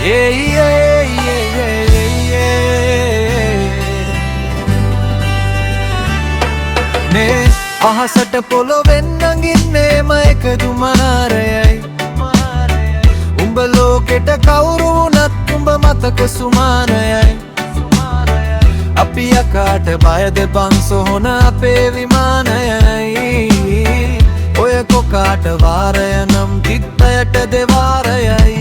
ඒ ඒ ඒ ඒ. මේ අහසට පොළොවෙන් නගින්නේම එකදු මාරයයි. උඹ ලෝකෙට කවුරු වුණත් උඹ මතක සුමානයයි. අපි යකාට බයද බං, සොහොන අපේ විමානයයි. ඔය කොකාට වාරය නම් තිත්තයට දෙවාරයයි.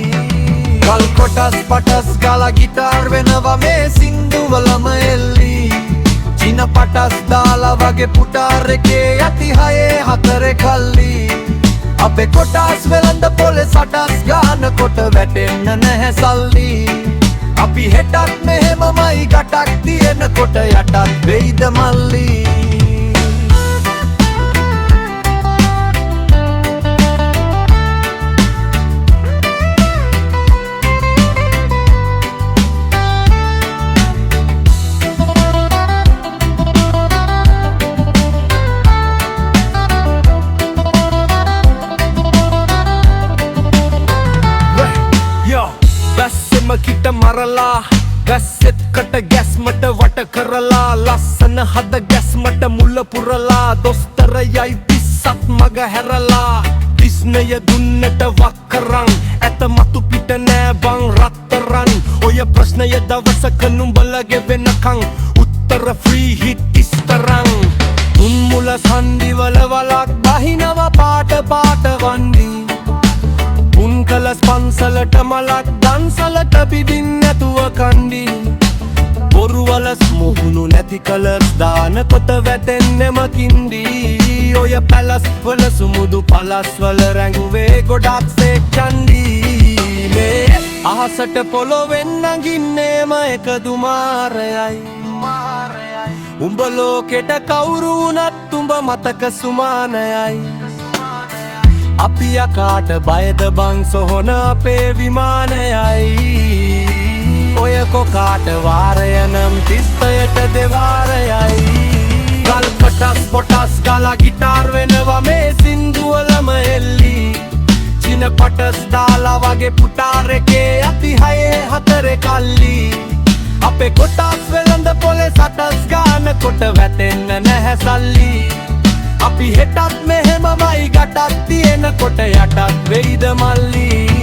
ගල් කොටස් පටස් ගාලා ගිටාර් වෙනවා මේ සින්දුවලම එල්ලි. චින පටස් දාලා වගේ පුටාර් එකේ යති හයේ හතරේ කල්ලි. අපේ කොටස් වෙළඳ පොලේ සටස් ගාන කොට වැටෙන්න නැහැ සල්ලි. අපි හෙටත් මෙහෙමමයි, ගටක් තියෙනකොට යටත් වෙයිද මල්ලි? යෝ, වැස්සෙම කිට මරලා, වැස්සෙත් කට ගැස්මට වට කරලා, ලස්සන හද ගැස්මට මුල පුරලා, දොස්තර යයි පිස්සත් මග හැරලා, දිස්නය දුන්නට වක් කරන් ඇත මතු පිට නෑ බං රත්තරන්. ඔය ප්‍රශ්නය දවසක නුඹලගේ වෙනකං උත්තර ෆ්‍රී හිට් ඉස්තරන්. තුන් මුල සන්ධිවල වලක් බහිනව පාට පාට වන්දි. පුන් කළ පන්සලට මලක් දන්සලට පිදින් නැතුව කණ්ඩි. බොරුවලස් මුහුණු නැති කලස් දාන කොට වැටෙන්නෙම කින්ඩි. ඔය පැලස් වල සුමුදු පලස් වල රැඟුවේ ගොඩක් සේ චන්ඩි. මේ අහසට පොළොවෙන් නගින්නේම එකදු මාරයයි. උඹ ලෝකෙට කවුරු වුණත් උඹ මතක සුමානයයි. අපි යකාට බයද බං, සොහොන අපේ විමානයයි. ඔය කොකාට වාරය නම් තිස්තයට දෙවාරයයි. ගල් කොටස් පොටස් ගාලා ගිටාර් වෙනවා මේ සින්දුවලම එල්ලි. චින පටස් දාලා වගේ පුටාර් එකේ යති හයේ හතරේ කල්ලි. අපේ කොටස් වෙළඳ පොලේ සටස් ගාන කොට වැටෙන්න නැහැ සල්ලි. අපි හෙටත් මෙහෙමමයි, ගටක් තියෙනකොට යටත් වෙයිද මල්ලි?